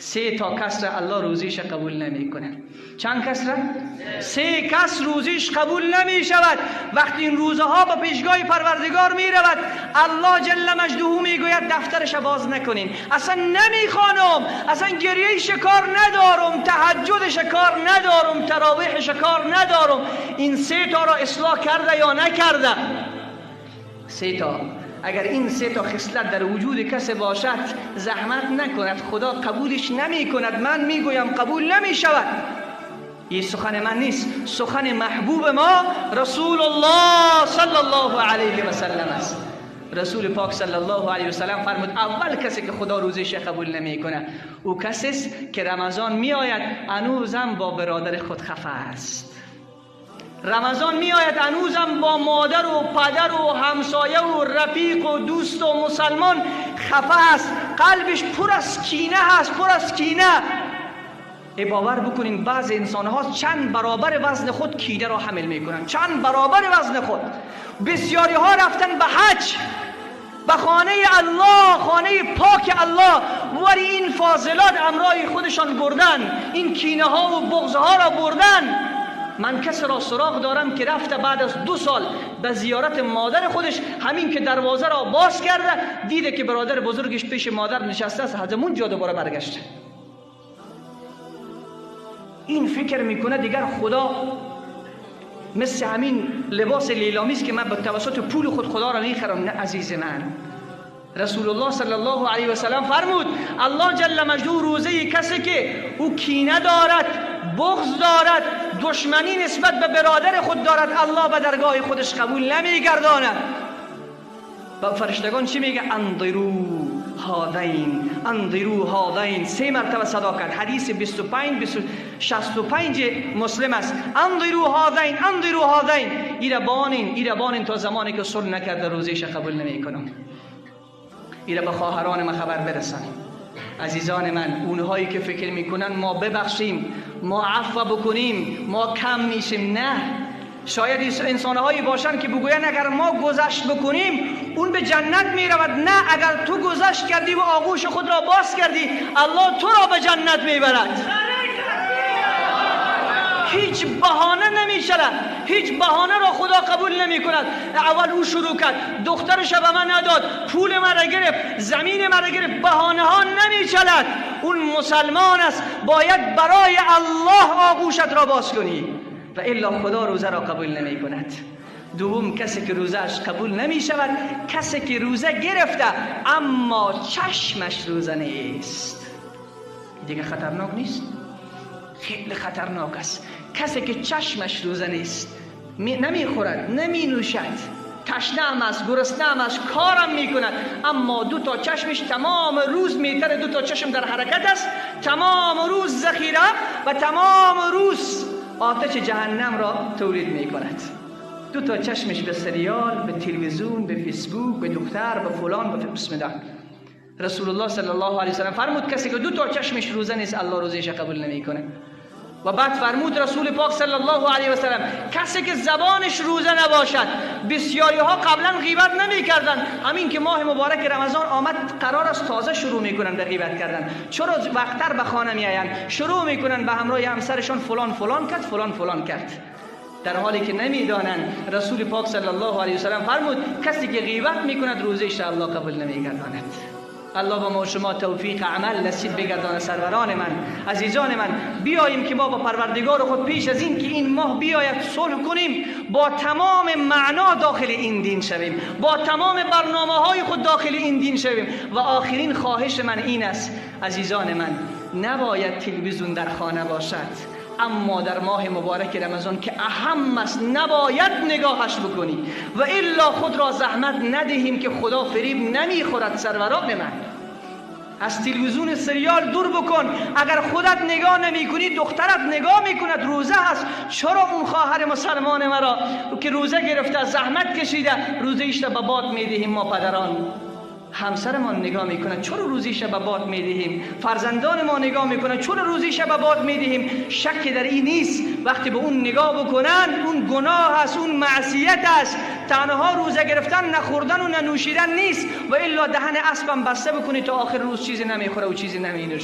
سه تا کس را الله روزیش قبول نمیکنه. چند کس را؟ سه کس روزیش قبول نمی شود. وقتی این روزه ها به پیشگاه پروردگار می رود، الله جل مجده می گوید دفترش باز نکنین، اصلا نمیخوانم، اصلا گریه شکار ندارم، تهجد شکار ندارم، تراویح شکار ندارم. این سه تا را اصلاح کرده یا نکرده؟ سه تا. اگر این سه تا خصلت در وجود کسی باشد، زحمت نکند، خدا قبولش نمی کند. من میگویم قبول نمی شود. این سخن من نیست، سخن محبوب ما رسول الله صلی الله علیه و سلم است. رسول پاک صلی الله علیه و سلم فرمود اول کسی که خدا روزش قبول نمیکنه او کسی است که رمضان میآید هنوزم با برادر خود خفه است. رمضان می آید هنوزم با مادر و پدر و همسایه و رفیق و دوست و مسلمان خفه است، قلبش پر از کینه است، پر از کینه. ای باور بکنین بعض انسان ها چند برابر وزن خود کینه را حمل میکنن، چند برابر وزن خود. بسیاری ها رفتن به حج، به خانه الله، خانه پاک الله، ولی این فاضلات امرای خودشان بردن، این کینه ها و بغض ها را بردن. من کس را سراغ دارم که رفته بعد از 2 سال به زیارت مادر خودش، همین که دروازه را باز کرده دیده که برادر بزرگش پیش مادر نشسته است، از اون جا دوباره برگشته. این فکر میکنه دیگر خدا مثل همین لباس لیلامی است که من به توسط پول خود خدا را میخرم. نه عزیز من، رسول الله صلی الله علیه و سلم فرمود الله جل مجده روزه کسی که او کینه دارد، بغض دارد، دشمنی نسبت به برادر خود دارد، الله به درگاه خودش قبول نمیگرداند. و فرشتگان چی میگه؟ انظروا هذین، انظروا هذین. 3 مرتبه صدا کرد. حدیث 25 65 مسلم است. انظروا هذین، انظروا هذین. ایره بانین، ایره بانین تا زمانی که صلح نکرده روزیش قبول نمیکنم. ایره به خواهران ما خبر برسانیم. عزیزان من، اونهایی که فکر میکنن ما ببخشیم، ما عفو بکنیم، ما کم میشیم، نه. شاید انسانهایی باشن که بگوین اگر ما گذشت بکنیم اون به جنت میرود. نه، اگر تو گذشت کردی و آغوش خود را باز کردی، الله تو را به جنت میبرد. هیچ بهانه نمیشود، هیچ بهانه را خدا قبول نمی کند. اول او شروع کرد، دخترش به من نداد، پول مرا گرفت، زمین مرا گرفت. بهانه ها نمیچلد. اون مسلمان است، باید برای الله آغوشت را باز کنی و الا خدا روزه را قبول نمی کند. دوم، کسی که روزه‌اش قبول نمی شود، کسی که روزه گرفته اما چشمش روزه نیست. دیگه خطرناک نیست؟ خیلی خطرناک است. کسی که چشمش روزه نیست، نمیخورد، نمی نوشد، تشنه هم است، گرسنه هم است، کارم میکند، اما 2 تا چشمش تمام روز میتره، 2 تا چشم در حرکت است، تمام روز ذخیره و تمام روز آتش جهنم را تولید میکند. 2 تا چشمش به سریال، به تلویزیون، به فیسبوک، به دختر، به فلان، به بسم الله. رسول الله صلی الله علیه و سلم فرمود کسی که 2 تا چشمش روزه نیست، الله روزیش قبول نمیکنه. و بعد فرمود رسول پاک صلی الله علیه و سلم کسی که زبانش روزه نباشد. بسیاری ها قبلا غیبت نمیکردن، همین که ماه مبارک رمضان آمد قرار است تازه شروع میکنن به غیبت کردن. چرا وقتر به خانه میآیند، شروع میکنن به همراه همسرشان فلان فلان کرد، فلان فلان کرد، در حالی که نمیدانند. رسول پاک صلی الله علیه و سلم فرمود کسی که غیبت میکند روزه الله قبول نمیگرداند. الله با ما شما توفیق عمل نصیب بگردانه. سروران من، عزیزان من، بیاییم که ما با پروردگار خود پیش از این که این ماه بیاید صلح کنیم، با تمام معنا داخل این دین شویم، با تمام برنامه های خود داخل این دین شویم. و آخرین خواهش من این است عزیزان من، نباید تلویزیون در خانه باشد، اما در ماه مبارک رمضان که اهم است نباید نگاهش بکنی و الا خود را زحمت ندهیم که خدا فریب نمیخورد. سروران من، از تلویزیون سریال دور بکن. اگر خودت نگاه نمی کنی دخترت نگاه میکند، روزه هست. چرا اون خواهر مسلمان مرا که روزه گرفته، زحمت کشیده، روزه ایش را به باد میدهیم؟ ما پدران همسرمان نگاه میکنه، چرا روزی شب باد میدهیم؟ فرزندان ما نگاه میکنه، چرا روزی شب باد میدهیم؟ شک در این نیست وقتی به اون نگاه بکنن اون گناه است، اون معصیت است. تنها روزه گرفتن نخوردن و ننوشیدن نیست و الا دهن اسبم بسته بکنی تا آخر روز چیزی نمیخوره و چیزی نمینوشه.